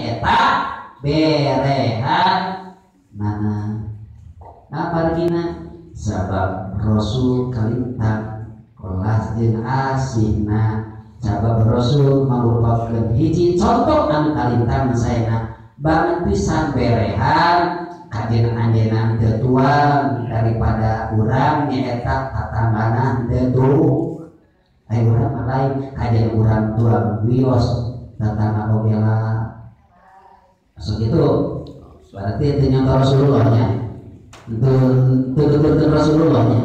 Eta berehan mana nah pargina sabab Rasul kalintang kelas jeung asihna sabab Rasul merupakan hiji contoh anu kalintang saena banget pisan berehan kajeun anjeunna teu tuang daripada urang nyaeta tatanggana teu ayo urang mah lain kajeun urang tuang wios tatangga oge lah so gitu berarti itu nyontoh Rasulullah nya itu Rasulullah nya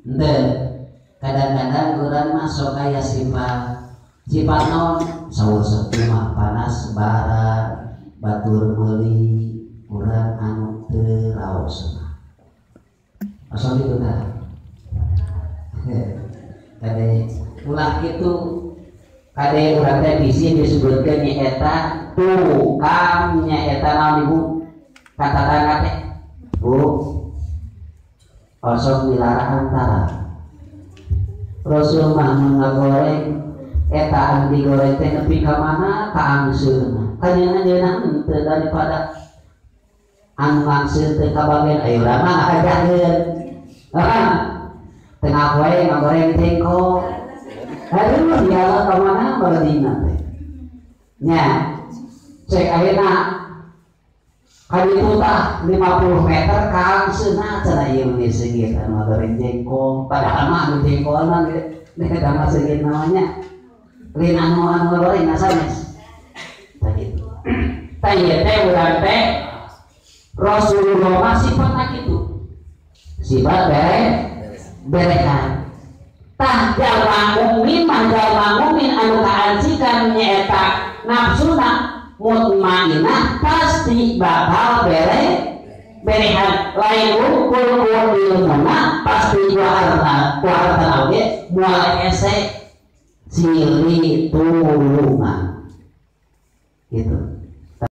ente kadang-kadang urang mah sok aya sifat sifat naon saur sepi mah panas bara batur meuli urang anu teu raos mah asal gitu tah kade ulah kitu kade urang teh bisi disebutkeun nyaeta tukang nyaeta naon ibu kata-kata teh bu osok dilarang antara Rasul mah ngagoreng eta anu digoreng teh nepi ka mana ka angseurna kanyeuna henteu daripada anu ngangseur teh kabagian ayo urang mah ngajakeun tengah poe ngagoreng jengkol aduh diala ka mana baladina teh nya cek ayeuna kaditu tah 50 meter ka angseurna cenah ieu mah seungit anu ngagoreng jengkol padahal mah anu jengkolna ge eta mah seungit namanya lain anu anu ngagoreng sanes tah kitu tah ieu teh urang teh Rasulullah mah sifatna kitu sifat berehan tah jalma mukmin mah jalma mukmin anu kaancikan nyaeta nafsuna mutmainah pasti bakal berehan lain wungkul ku ilmuna pasti ku harta oge moal ese silih tulungan gitu.